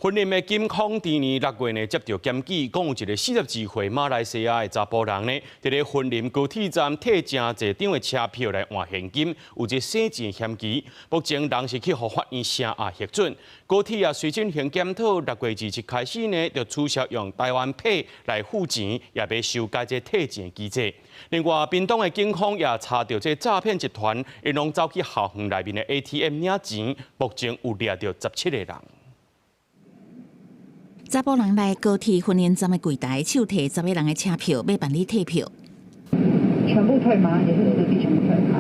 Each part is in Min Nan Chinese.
雲林的警方佇年6月呢接著檢舉，講有一个42歲馬來西亞的查埔人呢，佇咧雲林高鐵站退誠濟張的車票來換現金，有這洗錢嫌疑。目前人是去予法院聲押核准。高鐵也隨進行檢討，6月27開始呢，就取消用台灣 Pay 來付錢，也欲修改這退錢機制。另外，屏東的警方也查著這詐騙集團，𪜶攏走去校園內面的 ATM 領錢，目前有掠著17個人。查埔人來高鐵雲林站的櫃台，手提10個人的車票，欲辦理退票。全部退嗎？也是實際全部退，好，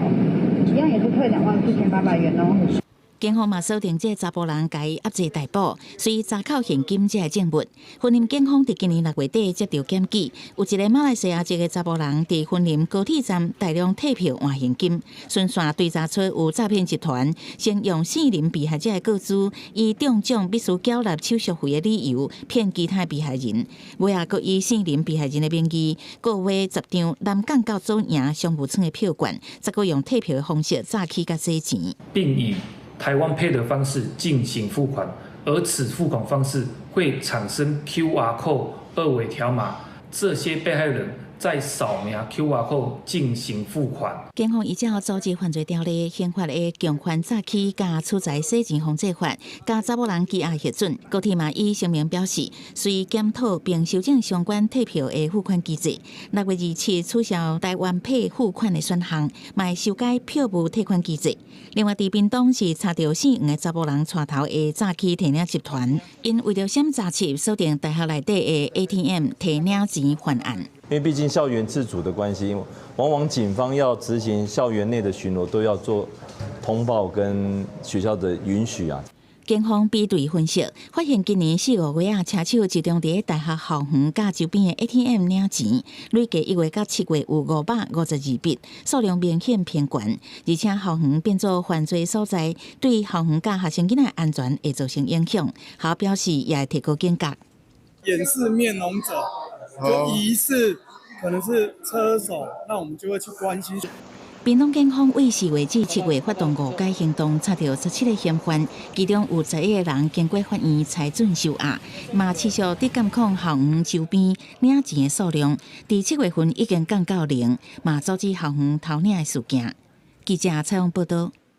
一樣也是退24,800元哦。警方嘛鎖定這查埔人，共伊押滯逮捕，隨查扣現金這个證物。雲林警方佇今年6月底接著檢舉，有一个馬來西亞籍的查埔人佇雲林高鐵站大量退票換現金，循線追查出有詐騙集團，先用姓林被害者的個資，以中獎必須繳納手續費的理由騙其他被害人，尾仔閣以姓林被害人的名義，購買10張南港到左營商務艙的票券，再閣用退票的方式詐欺佮洗錢，並以台灣 Pay 的方式進行付款，而此付款方式會產生 QR code 二維條碼，這些被害人再掃描 QR code 進行付款。警方依照組織犯罪條例、刑法的共犯詐欺佮取財洗錢防制法，共查某人羈押核准。高鐵嘛以聲明表示，隨檢討並修正相關退票的付款機制，6月27取消台灣 Pay 付款的選項，嘛會修改票務退款機制。另外，佇屏東是查著姓黃的查埔人帶頭的詐欺提領集團，𪜶為著閃詐欺，鎖定大學內底的 ATM 提領錢犯案。因為畢竟校園自主的關係，往往警方要執行校園內的巡邏，都要做通報跟學校的允許啊。警方比對分析，發現今年四五月啊，車手集中佇大學校園佮周邊的 ATM 領錢，累計1月到7月有552筆，數量明顯偏懸。而且校園變做犯罪所在，對校園佮學生囡仔安全會造成影響。學校表示也會提高警覺。掩飾面容者，就疑似可能是車手，那我們就會去關心。屏東警方為4月至7月發動五解行動，查著17個嫌犯，其中有11個人經過法院裁准收押，嘛持續佇監控校園周邊領錢的數量，佇7月份已經降到零，嘛阻止校園偷領的事件。記者採訪報導。